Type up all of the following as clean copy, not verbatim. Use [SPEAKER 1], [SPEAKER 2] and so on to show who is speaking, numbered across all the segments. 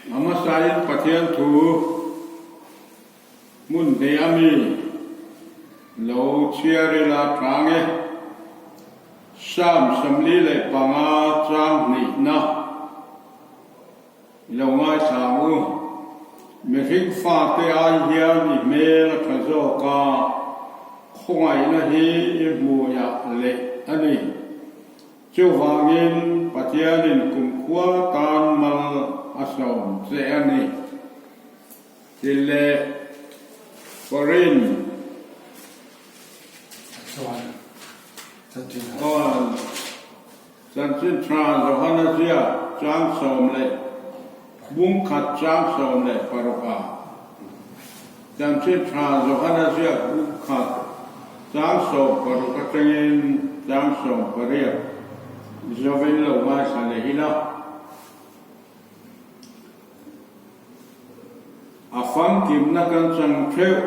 [SPEAKER 1] A hmasain Pathian thu hmun hnih a mi lo chhiar ila tang e. Psalm 45 chang hnihna i lo ngaithla ang u. Mihring fate ai hian i hmel a tha zawk a, khawngaihna hi i hmuiah leh a ni. Chuvangin Pathianin kumkhua tan mal a sawm che a ni. Ti leh Korin aw Chanchin Tha Johana ziak chang sawm leh bung khat chang sawm leh paruk a Chanchin Tha Johana ziak bung khat chang sawm paruk atangin chang sawm pariat zovin lo ngaithla leh ila. A famkimna kan chang theuh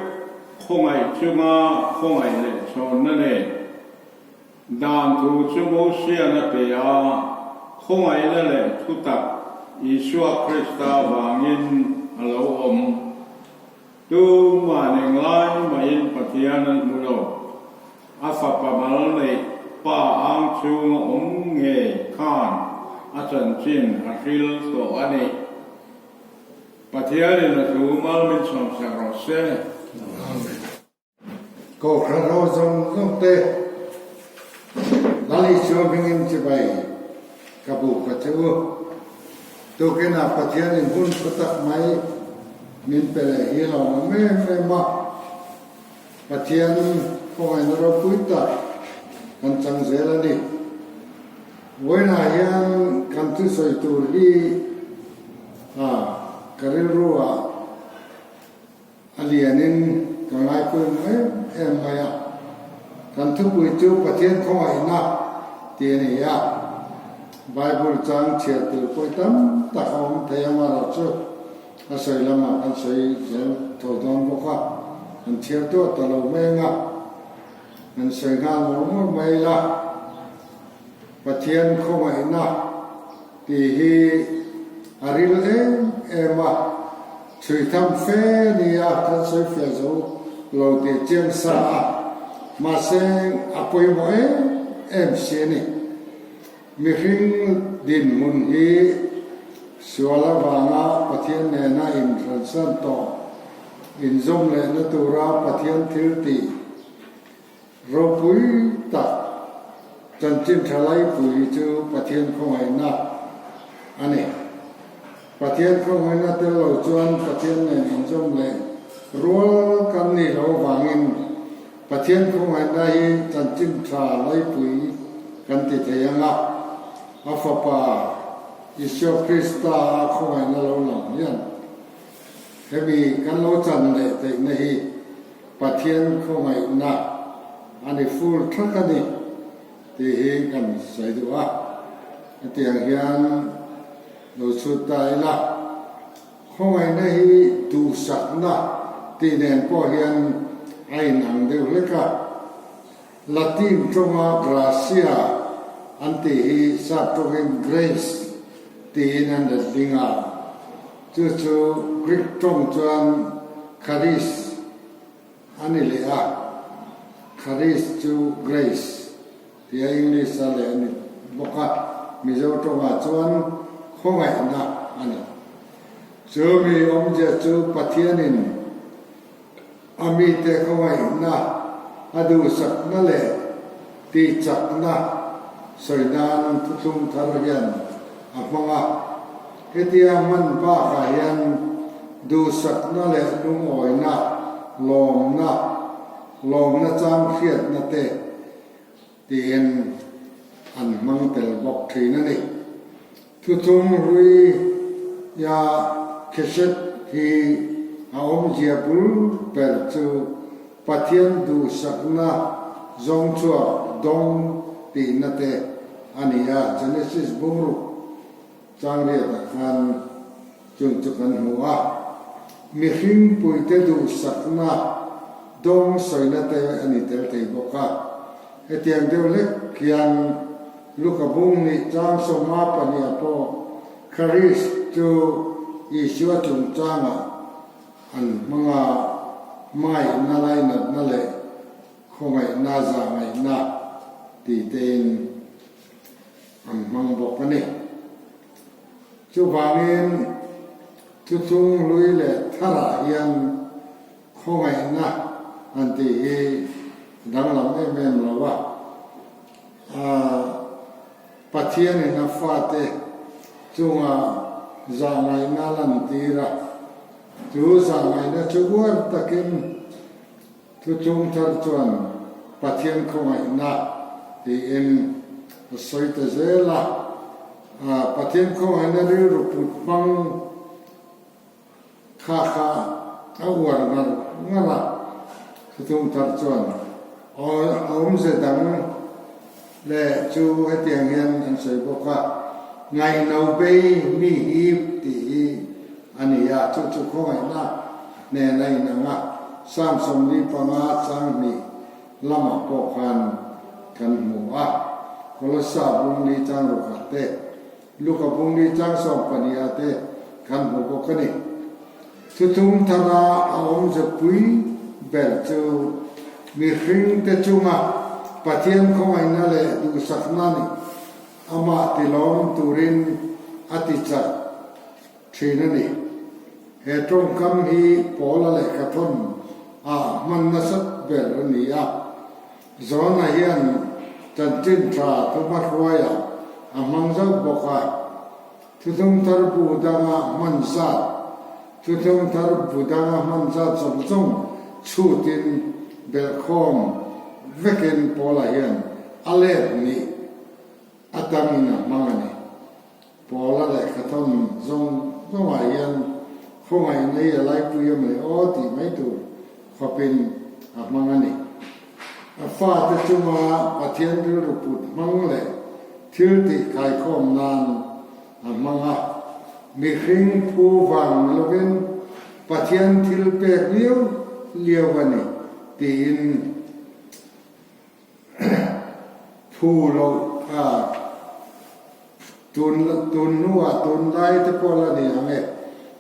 [SPEAKER 1] khawngaih chunga khawngaih leh chhawnna nen dan thu chu Mosian a pe a, khawngaihna leh thutak Isua Krista vangin a lo awm. Tuman englai mahin Pathian an hmu lo. A fapa mal neih pa ang chhunga awm ngei khan a chanchin a hril tawh a ni. Pathianin a thu mal min chhawmsak rawh se.
[SPEAKER 2] Amen. Kohhran ho zawng zawng te Lal Isua hmingin chibai ka buk a che u. Tukinah Pathianin hun tha tak mai min pe leh hi lo awm em em a. Pathian khawngaihna ropui tak kan chang zel a ni. Vawiinah hian kan thusawi tur hi a ka rilruah a lianin ka ngaipawimawh em em mai a. Kan thupui chu Pathian khawngaihna tih a ni a. Bible chang chhiar tur pawh tam tak a awm thei amaherawh chu A sawi lamah kan sawi zel tho dawn bawk a, kan chhiar duah ta lo mai anga, kan sawi nghal ngawr ngawr mai ila, Pathian khawngaihna tih hi a ril em em a, chhui tham fe nia kan sawi fiah zo lo tih chiang sa a, mahse a pawimawh em em si a ni. Mihring dinhmun hi sual avanga Pathian nena inhransan tawh, inzawm lehna tura Pathian thil tih ropui tak chanchin tha laipui chu Pathian khawngaihna a ni. Pathian khawngaihna tel lo chuan Pathian nen inzawm leh rual kan nih loh avangin Pathian khawngaihna hi chanchin tha laipui kan ti thei ang a, a Fapa Isua Krista a khawngaihna lo lang hian hemi kan lo chan leh theihna hi Pathian khawngaihna a ni fur thak a ni tih hi kan sawi duh a. Hetiang hian lo chhut ta ila. Khawngaihna hi duhsakna tih nen pawh hian a inang deuh hlek a. Latin tawnga gratia an tih hi sap tawngin grace tiin an let ding a, chu chu Greek tawng chuan charis a ni leh a, charis chu grace tia English a leh a ni bawk a, Mizo tawngah chuan khawngaihna a ni. Chu mi awmzia chu Pathianin a mite khawngaihna a duhsakna leh tihchakna sawi nan thuthlung thar hian a hmang a. Hetia hman bakah hian duhsakna leh lungawina, lawmna, lawmna chang hriatna te, tiin an hmang tel bawk thin a ni. Thuthung hlui ya Khesed hi a awmzia bul ber chu Pathian duhsakna zawng chhuak dawng tihna te a ni a, Genesis bungruk changriatah khan chung chu kan hmu a. Mihring puite duhsakna dawng sawina te a ni tel thei bawk a. Hetiang deuh hlek hian Luka bung nih chang sawma pahniha pawh Charis chu Isua chungchangah an hmang a, hmangaihna lainatna leh khawngaihna zahngaihna ti tein an hmang bawk a ni. Chuvangin Thuthlung hlui leh tharah hian khawngaihna han tih hi danglam em em lo a, Pathianin a fate chunga zahngaihna a lantir a, chu zahngaihna chu uar takin Thuthlung thar chuan Pathian khawngaihna tiin a sawi ta zel a, Pathian khawngaihna rilru put hmang kha kha a uar ngar ngar a, Thuthlung thar chuan a awmze dang leh chu hetiang hian an sawi bawk a, Ngaihno bei mi hip tih hi a ni a, chu chu khawngaihna nen a inang a, Psalm 45 changhnih lamah pawh khan kan hmu a, Kolossa bungli chang rukah te, Luka bungli chang 12 ah te kan hmu bawk a ni. Thuthlung thara a awmze pui ber chu mihring te chunga Pathian khawngaihna leh duhsakna nih amah tilawm turin a ti chak thin a ni. He tawngkam hi Paula lehkha thawn ah hman nasat ber a ni a. John-a hian chanchin tha thuhmahruaiah a hmang zauh bawk a. Thuthlung thar bu danga hman zat, Thuthlung thar bu danga hman zat zawng zawng chhutin belhkhawm vekin Paula hian a let nih atangin a hmang a ni. Paula lehkha thawn zawng zawngah hian khawngaihna hi a laipui a mawni aw tih mai tur khawpin a hmang a ni. A fate chunga Pathian rilru put hmang leh thil tih khaikhawm nan a hmang a. Mihring phu vang ni lovin Pathian thil pek liau liau a ni tiin phu loh a tun tun hnuah tun lai te pawh la ni ang e.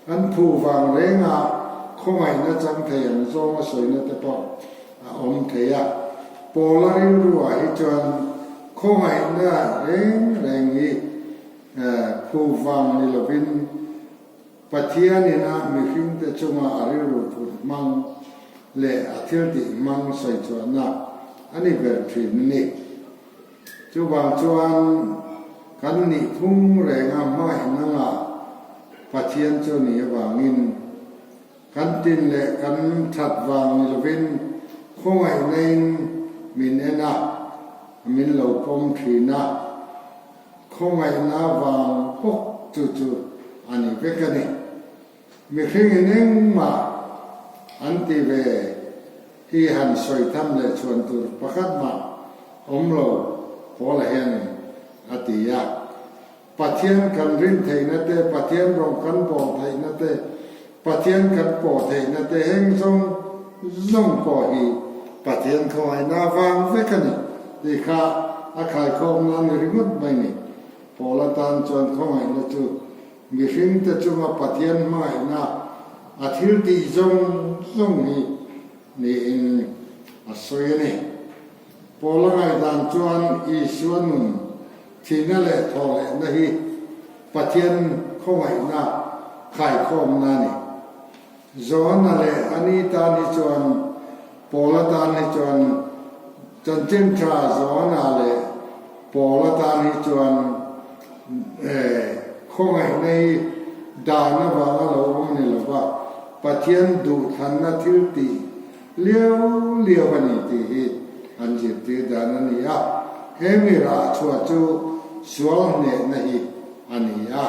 [SPEAKER 2] An phu vang renga khawngaihna chang thei ang zawnga sawina te pawh a awm thei a. Pawla rilruah hi chuan khawngaihna reng reng hi phu vang ni lovin Pathianin a mihringte chunga a rilru put hmang leh a thiltih hmang sawi chhuahna a ni ber thin a ni. Chuvang chuan kan nih phung renga hmangaihna ngah Pathian chu ni avangin kan tin leh kan that vang ni lovin khawngaihnain min en a, min lo pawm thin a. Khawngaihna vang bawk chu chu a ni vek a ni. Mihringin engmah an ti ve hi han sawi tham leh chhuan tur pakhat mah awm lo Paula hianin a ti a. Pathian kan rin theihna te, Pathian rawng kan bawl theihna te, Pathian kan pawh theihna te heng zawng zawng pawh hi Pathian khawngaihna vang vek a ni tih kha a khaikhawmna a ni ringawt mai ni. Paul atan chuan khawngaihna chu mihringte chunga Pathian hmangaihna a thil tih zawng zawng hi niin a sawi a ni. Paul a ngaihdan chuan Isua nun thihna leh thawhlehna hi Pathian khawngaihna khaikhawmna a ni. Johana leh ani tan hi chuan, Paula tan hi chuan, Chanchin Tha Johana leh Paula tan hi chuan khawngaihna hi dan avanga lo awm ni lova, Pathian duhthlanna thil tih liau liau a ni tih hi an zirtir dan a ni a. He mi rah chhuah chu sual hnehna hi a ni a.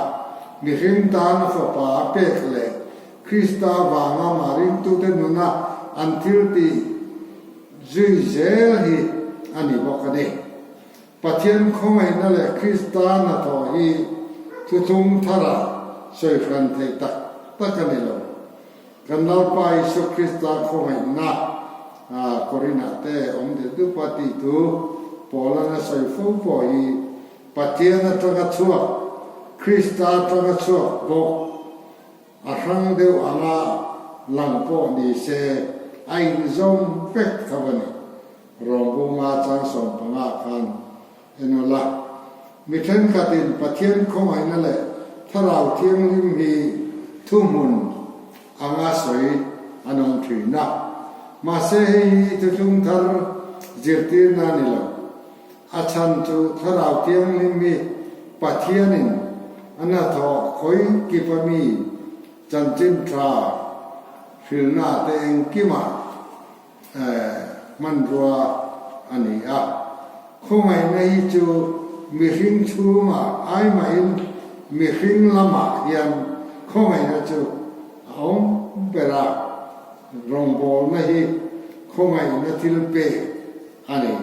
[SPEAKER 2] Mihring tan fapa a pek leh Krista vanga mah ringtute nuna an thil tih zui zel hi a ni bawk a ni. Pathian khawngaihna leh Krista hnathawh hi thuthlung tharah sawi hran theih tak tak a ni lo. Kan Lalpa Isua Krista khawngaihna Korinah te awm deuh dup a tih thu Paula'n a sawi fo pawh hi Pathian atanga chhuak, Krista atanga chhuak bawk. A hrang deuh anga lang pawh ni se a inzawm vek tho a ni. Rawngbunga chang 15 khan en ula. Mi thenkhatin Pathian khawngaihna leh Thlarau Thianghlim hi thuhmun anga sawi an awm thin a. Mahse hei hi thuthlung thar zirtirna a ni lo. A chhan chu Thlarau Thianghlim hi Pathianin a hnathawh khawi kip a mi chanchin tha hrilhna te engkimah hmanrua a ni a. Khawngaihna hi chu mihring chhungah ai mahin mihring lamah hian khawngaihna chu a awm ber a, rawngbawlna hi khawngaihna thil pek a ni.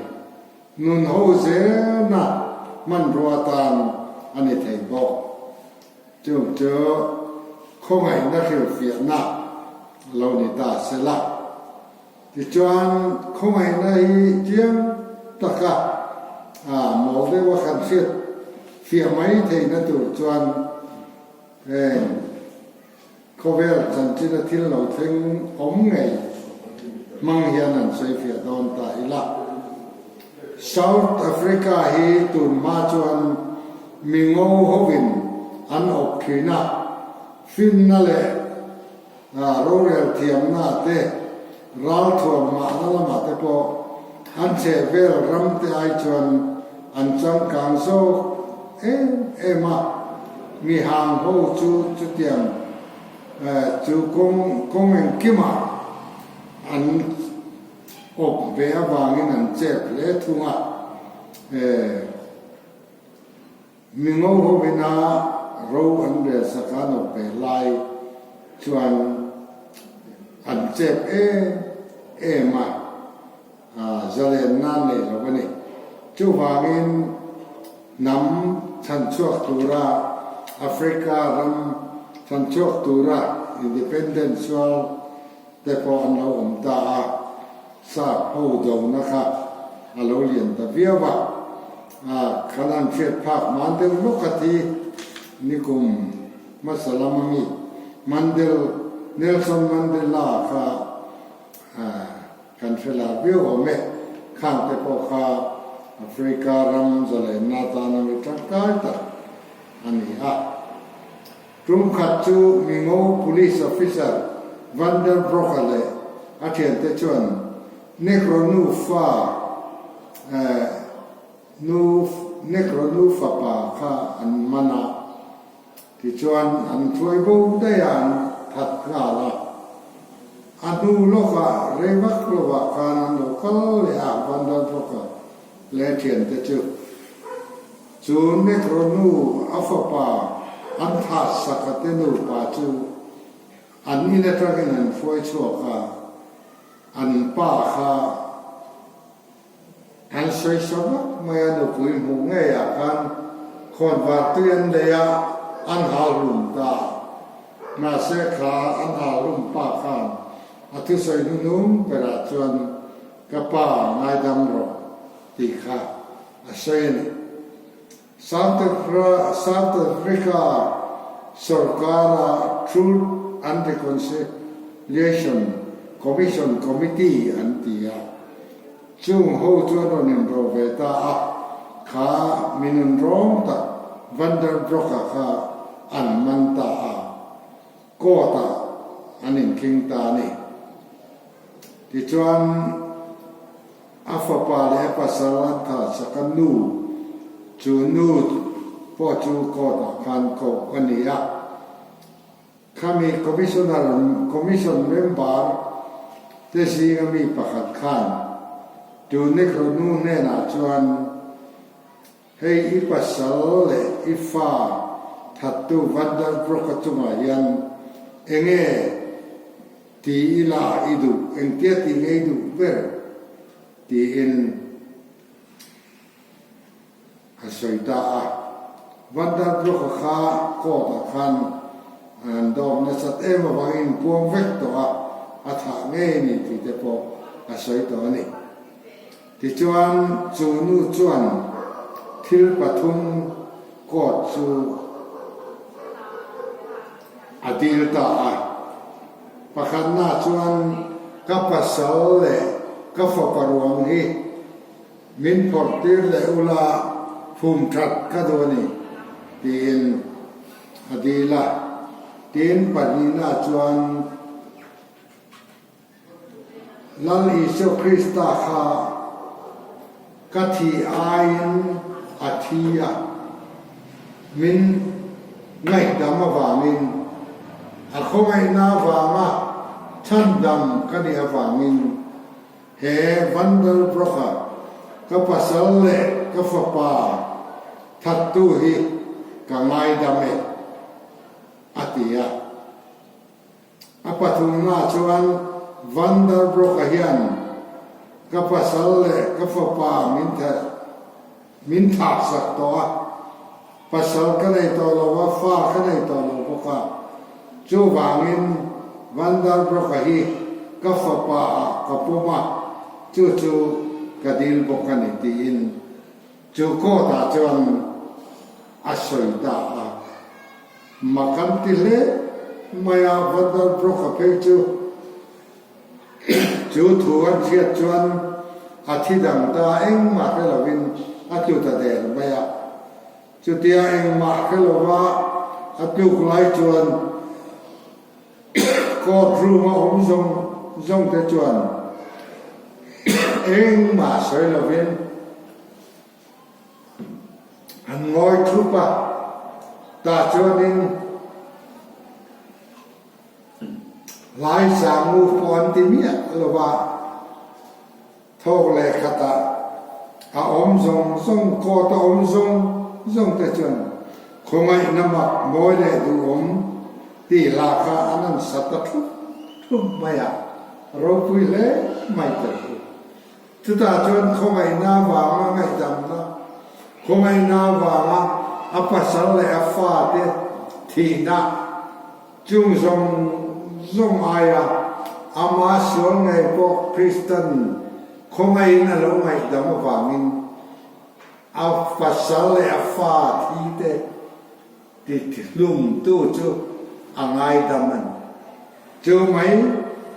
[SPEAKER 2] Nun ho zelna hmanrua tan a ni thei bawk. Chung chu khawngaihna hrilhfiahna lo ni ta se la. Tichuan khawngaihna hi chiang taka mawl deuha kan hriat fiah mai theihna tur chuan heng Khawvel chanchina thil lo thleng awm ngei hmang hian an sawifiah dawn ta ila. South Africa hi tun hma chuan mi ngo hovin an awp thin a, finna leh rorel thiamna te, ralthuam ngahna lamah te pawh an chhehvel ram te ai chuan an changkang zawk em em a, mi hang ho chu chutiang chu kawng kawng engkimah an awp ve avangin an chep hle thung a, mi ngo hovina ro an rel sak a an awp ve lai chuan an chep em em a. Zalenna an nei lo a ni. Chuvangin hnam chhanchhuak tura Africa ram chhanchhuak tura independent sual te pawh an lo awm ta a, sap ho dona kha a lo lian ta viau a. Khan an hriat phak man deuh lawk a thi nikum hmasa lam ami Mandel Nelson Mandela kha Kan hre lar viau awm e, khang te pawh kha Africa ram zalenna atana mi tangkai tak a ni a. Tum khat chu Mingo Police Officer Van der Broek-a leh a thiante chuan Negro nu fa nu Negro nu fapa kha an man a. Tichuan an thuai bo daih a an that nghal a. A hnu lawkah rei vak lovah khan an lo kal leh a, Van Dalbrook-a leh thiante chu. Chu Negro nu a fapa an thah sak a te nupa chu an in atangin an hruai chhuak a, an pa kha An sawi sa vak mai a, nupui hmuh ngeiah khan khawnvar tui an lei a, an hal hlum ta. Mahse kha an hal hlum pa khan a thusawi hnunung berah chuan ka pa ngaidam rawh tih kha a sawi a ni. South Africa sorkara Truth and Reconciliation Commission Committee an ti a, chung ho chuan rawn inro ve ta a, kha mi nunrawng tak Van der Broek-a kha an man ta a, court-ah an inkhing ta a ni. Tichuan. A fapa leh a pasal an thah sak a nu, chu nu pawh chu court ah khan koh a ni a. Khami Commissioner, Commission member te zinga mi pakhat khan tu Negro nu hnenah chuan, Hei i pasal leh i fa thattu Van der Broek-a chungah hian enge Ti ila i duh, engtia ti nge i duh ber? tiin a sawi ta a. Van der Broek-a kha court-ah khan an dawm nasat em avangin in puang vek tawh a, a thah ngei a ni tih te pawh a sawi tawh a ni. Tichuan chu nu chuan thil pathum court chu. A dil ta a. Pakhatna chuan ka pasal leh ka fapa ruang hi min phawrh tir leh ula phum that ka duh a ni tiin a dil a. Tin, pahnihna chuan Lal Isua Krista kha ka thih aiin a thi a, min ngaihdam avangin, a khawngaihna avanga chhandam ka nih avangin he Vandelbroek-a ka pasal leh ka fapa thattu hi ka ngaidam e, a ti a. A pathumna chuan Van der Broek-a hian ka pasal leh ka fapa min thelh, min thahsak tawh a, pasal ka nei tawh lo a, fa ka nei tawh lo bawk a, chuvangin Van der Broek-a hi ka fapa ah ka pawm a, chu chu ka dil bawk a ni tiin chu court ah chuan a sawi ta a. Mak an ti hle mai a, Vanlalbroka phei chu chu thu an hriat chuan a thi dang ta engmah hre lovin a tlu ta der mai a. Chutia engmah hre lova a tluk lai chuan court room a awm zawng zawng te chuan engmah sawi lovin An ngawi thup a, tah chuanin Laisangu pawh an ti miah lo va, thawk leh khatah a awm zawng zawng, court a awm zawng zawng te chuan khawngaihna mak mawi leh duhawm tih hla kha an han sa ta thup thup mai a, ropui hle mai te chu. Chutah chuan khawngaihna avanga ngaihdamna, khawngaihna avanga a pasal leh a fate thihna chung zawng zawng aia ama sual ngei pawh Kristan khawngaihin a lo ngaihdam avangin a pasal leh a fa thite Tihlumtu chu a ngaidam a ni. Chu mai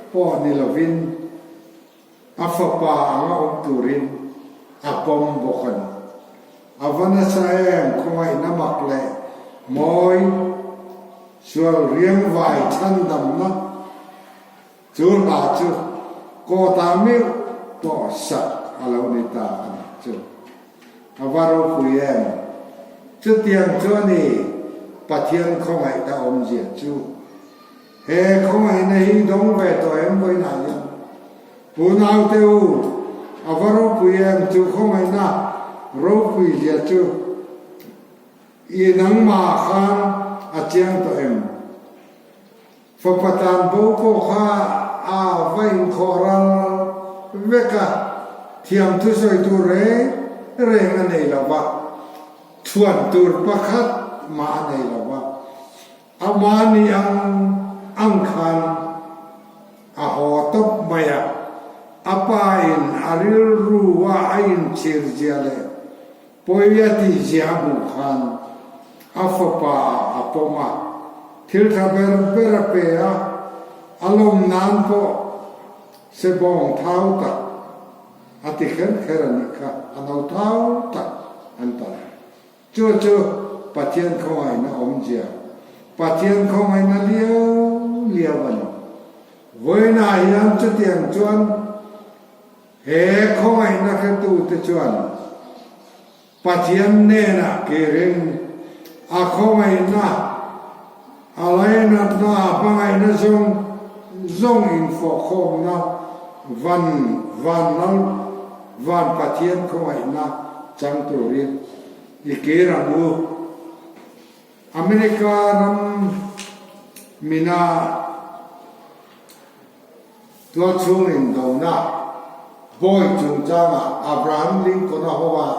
[SPEAKER 2] pawh ni lovin A fapa anga awm turin a pawm bawk a ni. A va nasa em khawngaihna mak leh mawi sual riang vai chhandamna chu hla chu kawta meuh pawh sak a lo ni ta a ni chu. A va ropui em! Chutiang chu a ni Pathian khawngaihna awmzia chu. He khawngaihna hi dawng ve tawh em vawiinah hian Pu Naute u, a va ropui em chu khawngaihna ropui zia chu i nangmah khan a chiang tawh em? Fapa tan bo pawh kha a va inkhawh ral vek a, thiam thusawi tur reng reng a nei lo va, chhuan tur pakhat mah a nei lo va. Ama ni ang ang khan a haw tawp mai a, a pa in a rilru a a inchhir zia leh pawi a tih zia a hmuh khan a fapa ah a pawm a, thil tha ber ber a pe a, a lawm nan pawh sebawng thau tak a ti kher kher a nih kha, a no thau tak an talh. Chu chu Pathian khawngaihna awmzia, Pathian khawngaihna liau liau a ni. Vawiinah hian chutiang chuan he khawngaihna hretute chuan Pathian hnenah kirin a khawngaihna, a lainatna, a hmangaihna zawng zawng infawhkhawmna van van lal Van Pathian khawngaihna chang turin i kir ang u. America ram mina tualchhung indona bawi chungchangah Abraham Lincoln-a hoa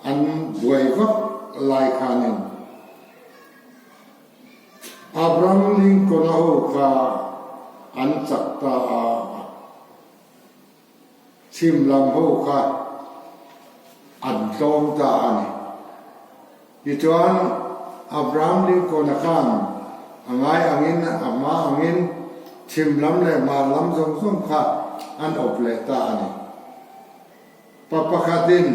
[SPEAKER 2] an buai vak lai khanin Abraham Lincoln-a ho kha an chak ta a. Chhim lam ho kha an tlawm ta a ni. Tichuan, Abraham Lincoln-a khan A ngai angin, a hma angin chhim lam leh hmar lam zawng zawng kha an awp leh ta a ni. Pa pakhatin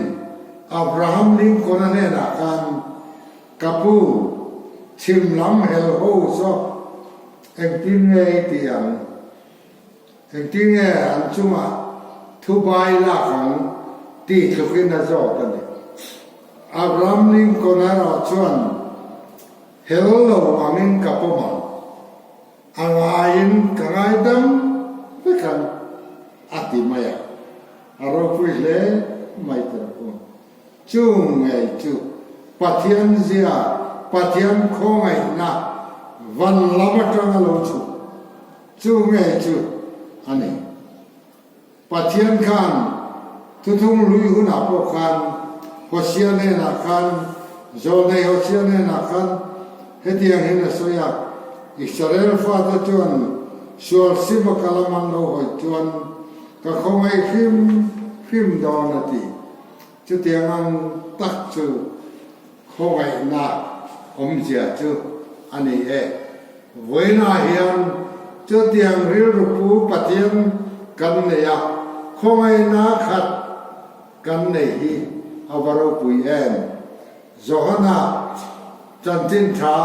[SPEAKER 2] Abraham Lincoln-a hnenah khan, Ka pu, chhim lam hel ho saw engtin nge i tih ang? Engtin nge an chungah thubai lak ang tih tlukin a zawt a ni. Abraham Lincoln erawh chuan, Hel lo angin ka pawm ang. A ngaiin ka ngaidam vek ang, a ti mai a. A ropui hle mai tawh u. Chu ngei chu Pathian zia, Pathian khawngaihna van lam atanga lo chhuk chu ngei chu a ni. Pathian khan thuthung lui hunah pawh khan Hosea hnenah khan, Zawlnei Hosea hnenah khan hetiang hian a sawi a, Israel fate chuan sual sima ka lam an lo hawi chuan ka khawngaih hrim hrim dawn a ti. Chutiang ang tak chu khawngaihna awmzia chu a ni e. Vawiinah hian chutiang rilru pu Pathian kan nei a, khawngaihna khat kan nei hi a va ropui em? Johana chanchin tha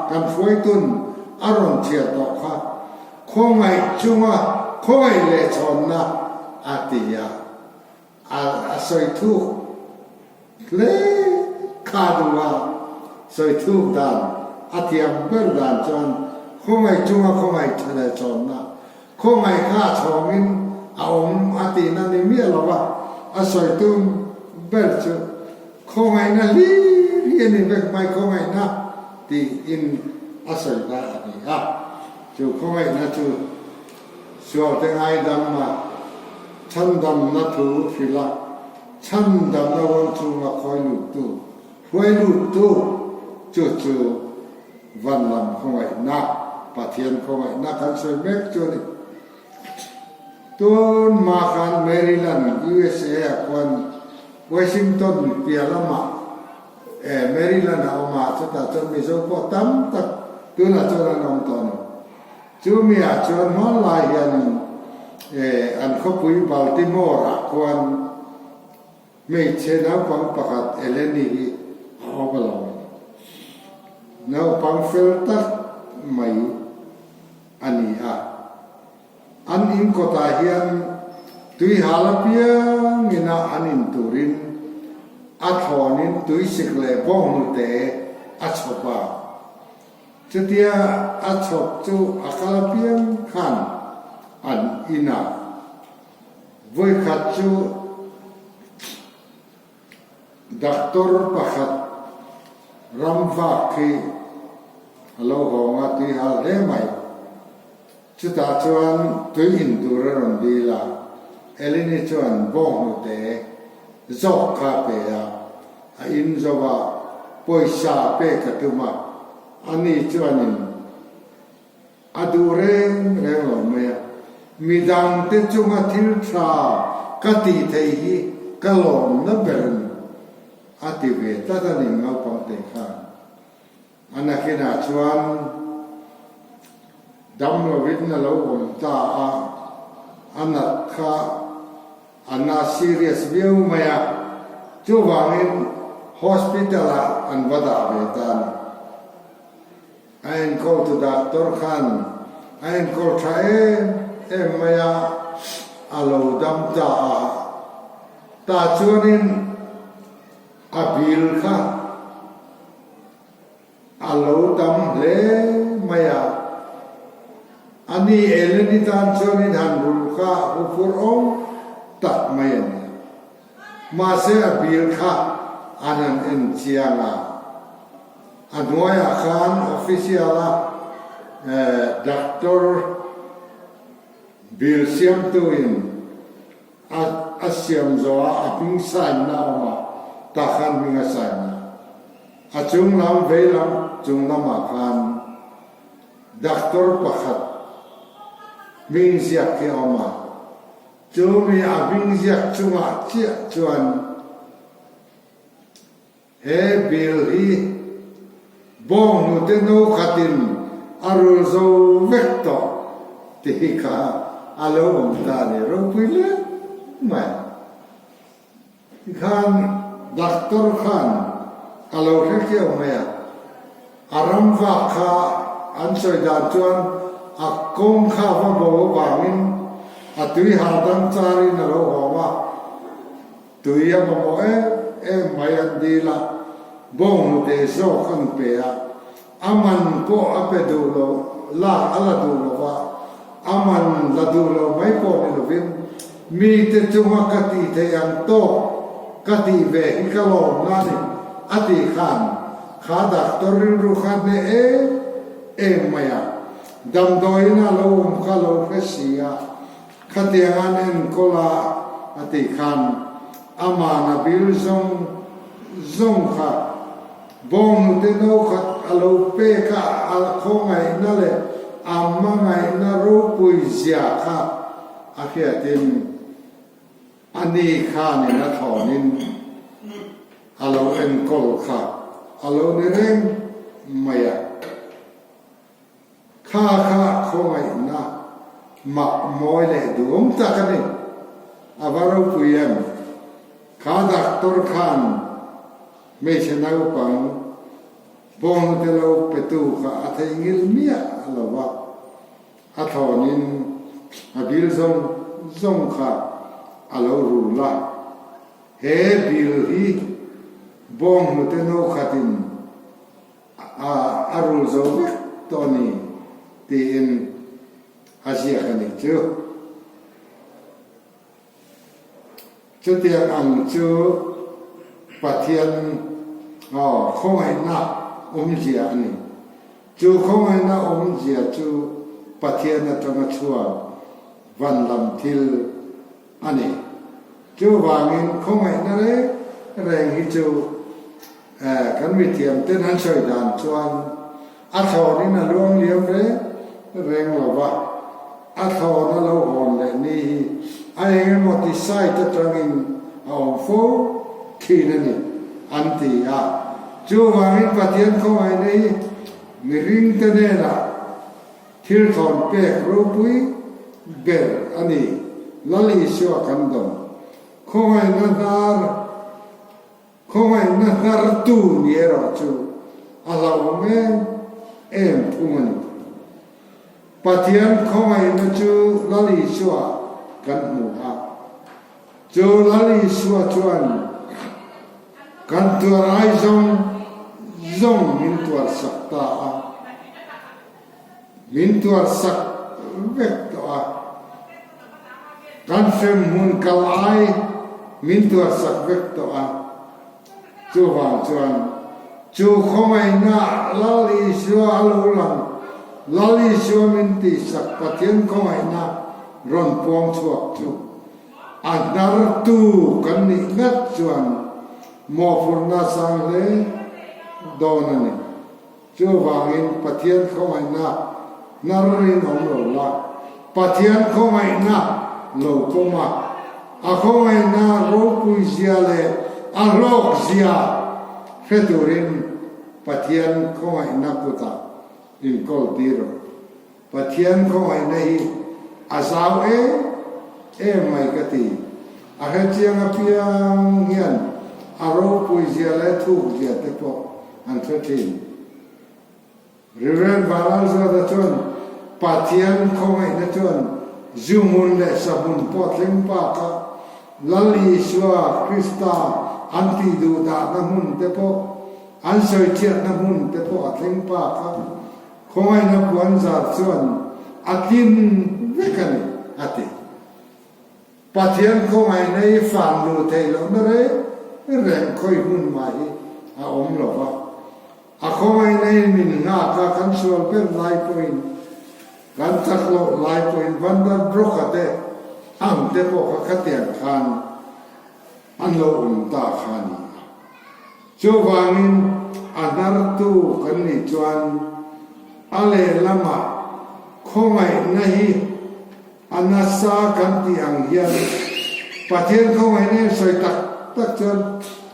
[SPEAKER 2] kan hruaitun a rawn chhiar tawh kha khawngaih chunga khawngaih leh chhawnna a ti a. A sawi thuk hle kha duh a, sawi thuk dan a thiam ber dan chuan khawngaih chunga khawngaih tha leh chawnna, khawngaih kha a chhawngin a awm a tihna ni miah lo va, a sawi tum ber chu khawngaihna hlir hi a ni vek mai, khawngaihna tiin a sawi ta a ni a, chu khawngaihna chu Sualte ngaidam a, chhandamna thu hrilh a, chhandamna ruang chhunga khawi luttu, hruai luttu chu chu van lam khawngaihna, Pathian khawngaihna kan sawi mek chu a ni. Tun hma khan Maryland, USA ah khuan Washington piah lamah Maryland a awm a, chutah chuan Mizo pawh tam tak tunah chuan an awm tawh a ni. Chu miah chuan hmanlai hianin an khawpui Baltimore-ah khuan hmeichhe naupang pakhat Eleni hi a awm a lo a ni. Naupang fel tak mai a ni a. An in kawtah hian tuihal apiangin a an in turin a thlawnin tuisik leh bawnghnute a chhawp a. Chutia a chhawp chu a kal apiang khan an inah vawikhat chu doctor pakhat ram vak khi a lo hawng a tui hal hle mai. Chutah chuan tui in tur a rawn dil a, Eleni chuan bawnghnute zawk kha a pe a, a in zo a, pawisa pek a tum a, ani chuanin a duh reng reng lo mai a, midangte chunga thil tha ka tih theih hi ka lawmna ber a ni, a ti ve tlat a ni naupangte khan. A nakinah chuan dam lovin a lo awm ta a, a nat kha a na serious viau mai a, chuvangin hospital ah an va dah ve ta a ni. A enkawl tu doctor khan a enkawl tha em em mai a, a lo dam ta a, tah chuanin A bil kha a lo tam hle mai a, a ni Eleni tan chuan in han rul kha hu fur awm tak mai a ni. Mahse a bil kha an han en chiang a, a hnuaiah khan official a doctor bil siamtuin A a siam zawh a, a hming sign na a awm a, tah khan hming a sign a. A chung lam vei lam chung lamah khan doctor pakhat hming ziak khi a awm a, chumi a hming ziak chungah chiah chuan He bill hi bawnghnute no khatin A rul zo vek tawh tih kha a lo awm ta a ni ropui hle mai. Tikhan doctor khan a lo hre khiau mai a, a ram vak kha an sawi dan chuan a kawng kha va bo avangin a tui hahdam charin a lo hawm a, tui a mamawh em em mai an dil a, bawnghnute zawk an pe a, A man pawh a pe duh lo, lak a la duh lo va, a man la duh lo mai pawh ni lovin, mite chunga ka tih theih ang tawk ka tih ve hi ka lawm na ni, a tih khan kha doctor rilru kha hneh em em mai a, damdawiin a lo awm kha lo hre si a, khatiang an enkawl a, a tih khan aman a bil zawng zawng kha. Bawnghnute no khat a lo pek a, a khawngaihna leh a hmangaihna ropui zia kha a hriatin a ni khanin a thlawnin a lo enkawl kha a lo ni reng mai a. Kha kha khawngaihna mak mawi leh duhawm tak a ni. A va ropui em? Kha doctor khan hmeichhe naupang bawnghnute lo petu kha a theihngilh miah lo va, a thlawnin a bil zawng zawng kha a lo rul a. He bil hi bawnghnute no khatin A rul zo vek tawh a ni tiin a ziak a nih chu. Chutiang ang chu Pathian khawngaihna awmzia a ni. Chu khawngaihna awmzia chu Pathian atanga chhuak van lam thil a ni. Chuvangin khawngaihna reng reng hi chu kan mithiam ten an sawi dan chuan a thlawnin a luang liam reng reng lo va, a thlawn a lo hawn leh ni hi a eng emaw ti site atangin a awm fo thin a ni an ti a. Chuvangin Pathian khawngaihna hi mihringte hnenah Thil thawn pek ropui ber a ni. Lal Isua kan dawng. Khawngaihna hnar, khawngaihna hnartu ni erawh chu a hlauhawm em em thung a ni. Pathian khawngaihna chu Lal Isua kan hmu a. Chu Lal Isua chuan kan tuar ai zawng zawng min tuarsak ta a. Min tuar sak vek tawh a, kan hremhmun kal ai min tuar sak vek tawh a, chuvang chuan chu khawngaihna Lal Isua a lo lang, Lal Isua min tihsak Pathian khawngaihna rawn puang chhuak chu a hnartu kan nih ngat chuan mawhphurhna sang hle dawn a ni. Chuvangin Pathian khawngaihna hnar in awm lo la, Pathian khawngaihna lo pawm a, a khawngaihna ropui zia leh a hlawk zia hre turin Pathian khawngaihna kutah inkawl tir rawh. Pathian khawngaihna hi a zau em em mai ka ti. A hrechiang apiang hian a ropui zia leh thuk zia te pawh an hre thin. Rev. Vanlalzuata chuan Pathian khawngaihna chuan zu hmun leh sa hmun pawh thleng bak a, Lal Isua Krista an tih duh dahna hmun te pawh, an sawichhiatna hmun te pawh a thleng bak a, Khawngaihna puan zar chuan a tlin vek a ni, a ti. Pathian khawngaihna hi fan luh theih lohna reng reng khawi hmun mah hi a awm lo va. A khawngaihna in min nghak a, kan sual ber lai pawhin, kan chak loh lai pawhin Van der Broek-a te ang te pawh kha khatiang khan an lo awm ta kha a ni a. Chuvangin a hnartu kan nih chuan a lehlamah khawngaihna hi a nasa kan tih ang hian Pathian khawngaihna em sawi tak tak chuan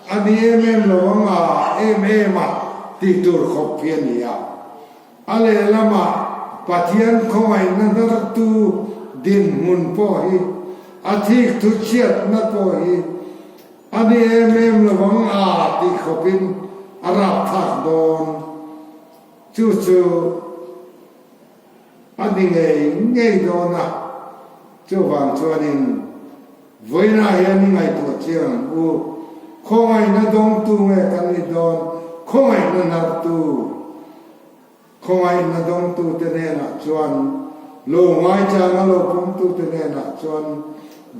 [SPEAKER 2] a ni em em lo ang a, em em a tih tur khawp hi a ni a. A lehlamah Pathian khawngaihna hnartu dinhmun pawh hi a thik thu chhiatna pawh hi a ni em em lo ang a tih khawpin a rapthlak dawn. Chu chu a ni ngei ngei dawn a, chuvang chuanin vawiinah hian i ngaihtuah chiang ang u, khawngaihna dawngtu nge kan ni dawn, khawngaihna hnartu, khawngaihna dawngtute hnenah chuan, lo ngaichanga lo pawmtute hnenah chuan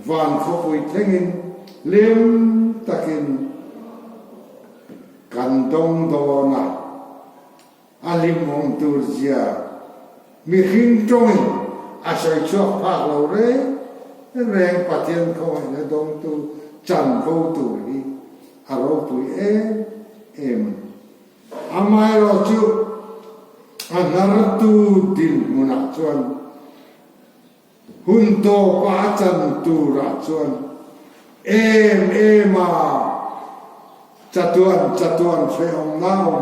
[SPEAKER 2] van khawpui thlengin hlim takin kan dawng dawn a. A hlimawm tur zia mihring tawngin a sawi chhuak phak lo reng reng Pathian khawngaihna dawngtu chanvo tur hi a ropui em em a ni. Amaherawh chu a hnartu dinhmunah chuan Hun tawpa a chan turah chuan em em a chatuan chatuan hrehawmna awm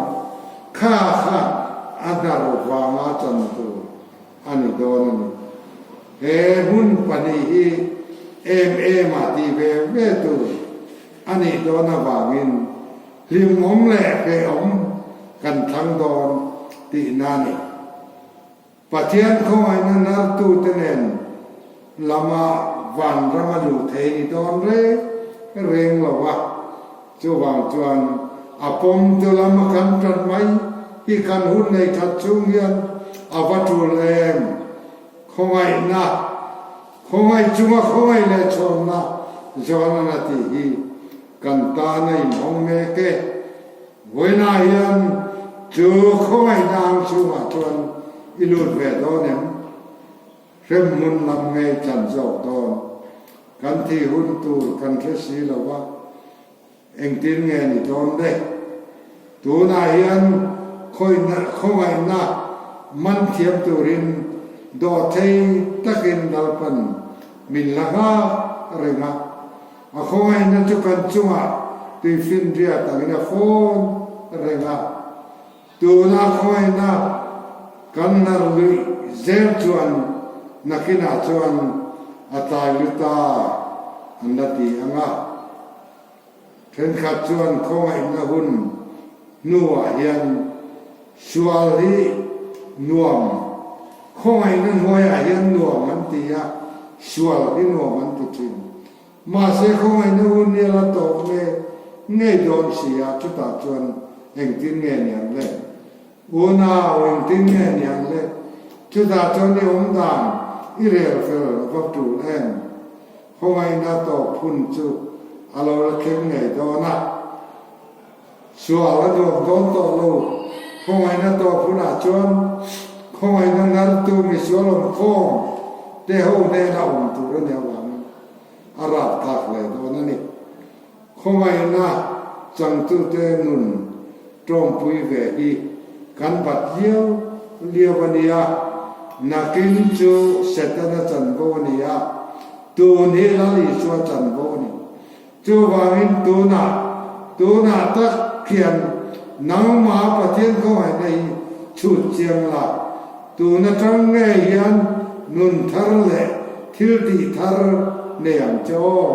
[SPEAKER 2] kha kha a hnar vanga chan tur a ni dawn a ni. He hmun pahnih hi em em a ti ve ve tur a nih dawn avangin hlimawm leh hrehawm kan thlang dawn tihna a ni. Pathian khawngaihna nartute nen lama vanram a luh thei ni dawn reng reng lo a, chuvang chuan a pawmtu lama kan tan mai hi kan hun nei that chung hian a va tul em? Khawngaihna, khawngaih chunga khawngaih leh chhawnna Johanan a tih hi kan tan a inhawng mek e. Vawiinah hian chu khawngaihna ang chhungah chuan i lut ve dawn em? Hremhmun lam ngei chan zawk dawn. Kan thih hun tur kan hre si lo va, engtin nge ni dawn le? Tunah hian khawngaihna man thiam turin dawhthei takin Lalpan min la nghak reng a. A khawngaihna chu kan chungah tuifinriat angin a fawn reng a, tuna khawngaihna kan hnar luih zel chuan nakinah chuan a tlai lu ta an la ti ang a. Thenkhat chuan khawngaihna hun hnuah hian sual hi nuam, khawngaihna hnuaiah hian nuam an ti a, sual hi nuam an ti thin. Mahse khawngaihna hun hi a la tawp nge ngei dawn si a, chutah chuan engtin nge ni ang le? Unau, engtin nge ni ang le? Chutah chuan i awm dan i rel fel va tul em? Khawngaihna tawp hun chu a lo la thleng ngei dawn a, sual a nuam dawn tawh lo. Khawngaihna tawp hunah chuan khawngaihna ngartu misual awmkhawm te ho hnena awm tur a nih avangin a rapthlak hle dawn a ni. Khawngaihna changtute nun tawngpui ve hi kan bat liau liau a nia, nakin chu Setana chanvo a ni a, tun hi Lal Isua chanvo a ni. Chuvangin tunah, tunah tak khian nangmah Pathian khawngaihna hi chhut chiang la, tun atang ngei hian nun thar leh thil tih thar nei ang che aw.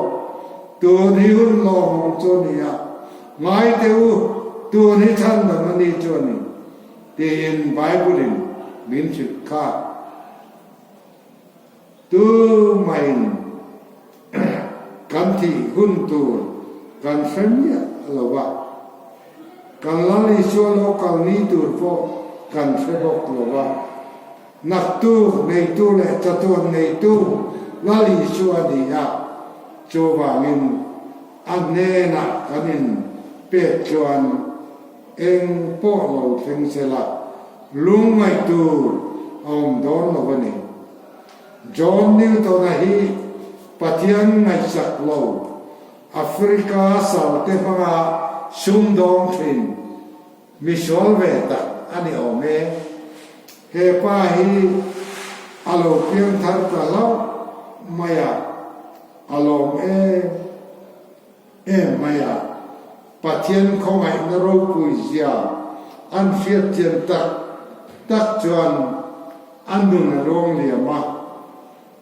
[SPEAKER 2] Tun hi hun lawmawm chu a ni a, Ngai teh u, tun hi chhan dang a ni chu a ni, tiin Bible-in min hrilh kha. Tu maiin kan thih hun tur kan hre miah lo va, kan Lal Isua lo kal ni tur pawh kan hre bawk lo va. Naktuk neitu leh chatuan neitu Lal Isua a ni a, chuvangin A hnenah kan in pek chuan eng pawh lo thleng se la, lungngaih tur a awm dawn lo a ni. John Newton-a hi Pathian ngaihsak lo, Africa salte hmanga sumdawng thin misual ve tak a ni awm e. He pa hi a lo piangthar ta hlauh mai a. A lawm em em mai a, Pathian khawngaihna ropui zia an hriat chian tak. tak chuan a nun a luang liam a,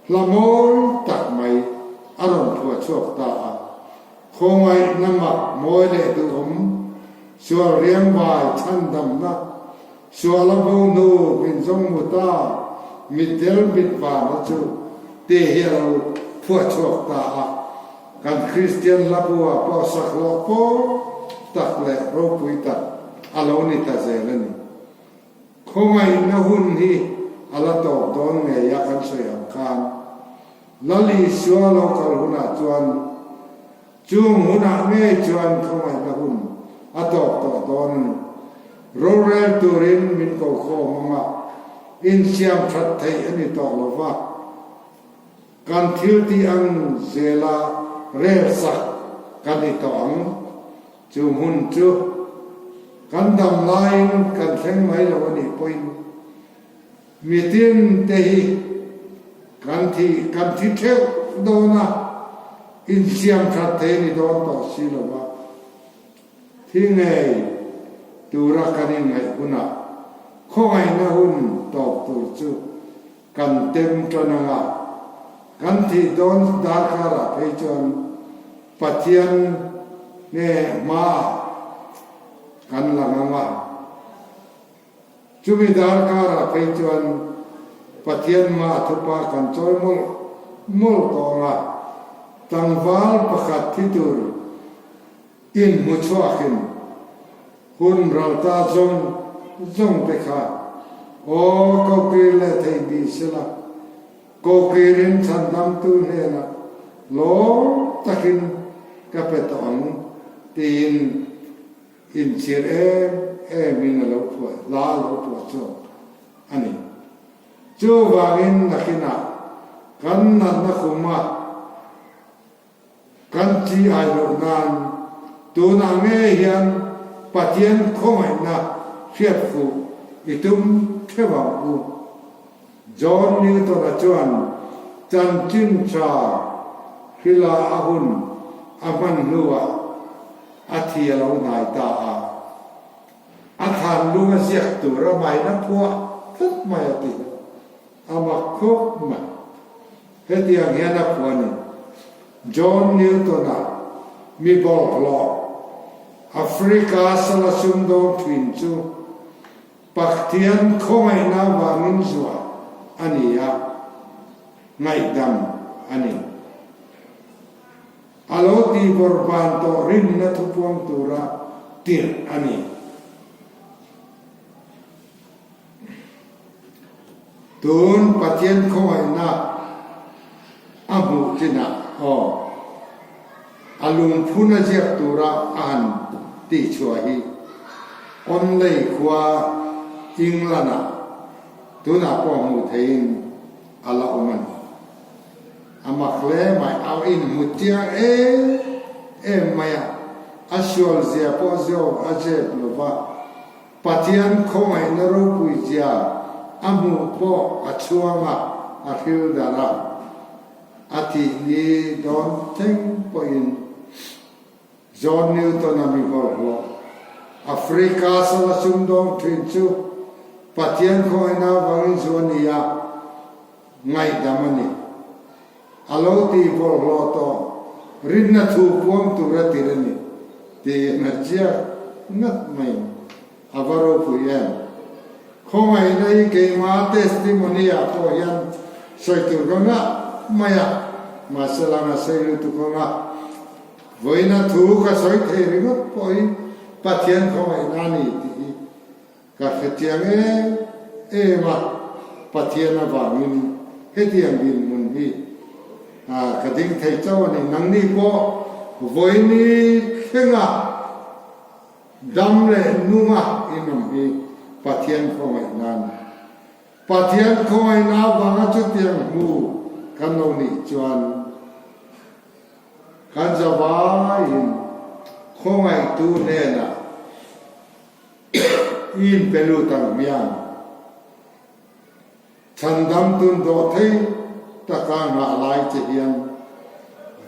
[SPEAKER 2] hla mawi tak mai a rawn phuah chhuak ta a. Khawngaihna mak mawi leh duhawm, sual riangvai chhandamna, sual a bo hnu min zawng mu ta, mitdel mitvana chu te hi a lo phuah chhuak ta a. Kan Kristian hla bu-ah pawh sakhlawh pawl tak leh ropui tak a lo ni ta zel a ni. Khawngaihna hun hi a la tawp dawn ngei a kan sawi ang khan Lal Isua lo kal hunah chuan chung hunah ngei chuan khawngaihna hun a tawp tawh dawn a ni. Rorel turin min ko khawm ang a, insiam that theih a ni tawh lo va, kan thil tih ang zela rel sak kan ni tawh ang. Chu hmun chu kan dam laiin kan thleng mai lo a nih pawhin mitin te hi kan thi kan thi theuh dawn a, insiam that thei a ni dawn tawh si lo va, thi ngei tura kan inngaih hunah khawngaihna hun tawp tur chu Kan tem tan anga kan thih dawn darkarah phei chuan Pathian nge hmaah kan lang anga, chumi darkarah phei chuan Pathian hmaah thupa kan chawi mawlh mawlh tawh anga, tlangval pakhat thi tur inhmu chhuakin Hun ralta zawng zawng te kha aw kokir leh thei ni sela, kokirin chhandamtu hnenah lawm takin ka pe tawh ang tiin inchhir em emin a lo phuah, hla a lo phuah chhuak a ni. Chuvangin nakinah kan natna khuma Kan chi ai loh nan tunah ngei hian Pathian khawngaihna hriat fuh i tum theuh ang u. John Newton-a chuan chanchin tha hrila a hun a hman hnuah a thi a lo hnai ta a. A thlan lung a ziak tur a maina phuah tlat mai a ti. A mak khawp mai. Hetiang hian a phuah a ni. John Newton-a mi bawlhhlawh, Africa sala sumdawng thin chu Pathian khawngaihna vangin zuah a ni a, ngaihdam a ni. A lo tihbawrhban tawh rinna thupuang tura tirh a ni. Tun Pathian khawngaihna a hmuh chinah aw, a lungphun a ziak tura a han tihchhuah hi Onley khua England-ah tunah pawh hmuh theihin a la awm a ni. A mak hle mai, a inhmu chiang em em mai a, a sual zia pawh zawk a zep lo va. Pathian khawngaihna ropui zia a hmuh pawh a chhuang a, a hril darh a, a thih ni dawn thleng pawhin John Newton-a mi bawlhhlawh, Africa sala sumdawng thin chu Pathian khawngaihna avangin zu a ni a, ngaihdam a ni. A lo tih bawlhhlawh tawh rinna thu puang tur a tir a ni tiin a ziak ngat mai. A va ropui em? Khawngaihna hi keimah testimony ah pawh hian sawi tur ka ngah mai a, mahse lang a sawi lutuk ang a, vawiina thu ka sawi thei ringawt pawh hi Pathian khawngaihna a ni tih hi Ka hrechiang em em a, Pathian avangin hetiang dinhmun hi ka ding thei chauh a ni. Nangni pawh vawiini thlenga dam leh nunga inawm hi Pathian khawngaihna a ni. Pathian khawngaihna avanga chutiang hmu kan lo nih chuan kan zavaiin khawngaihtu hnenah I inpe lut ang hmiang. Chhandam tun dawh thei taka nghah lai che hian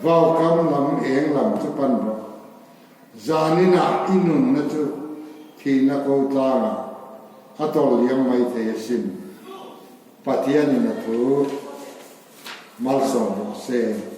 [SPEAKER 2] vaukam lam eng lam chu pan rawh. Zaninah i nunna chu thihna ko tlangah. a tawlh liam mai thei asin. Pathianin a thu malsawm rawh se.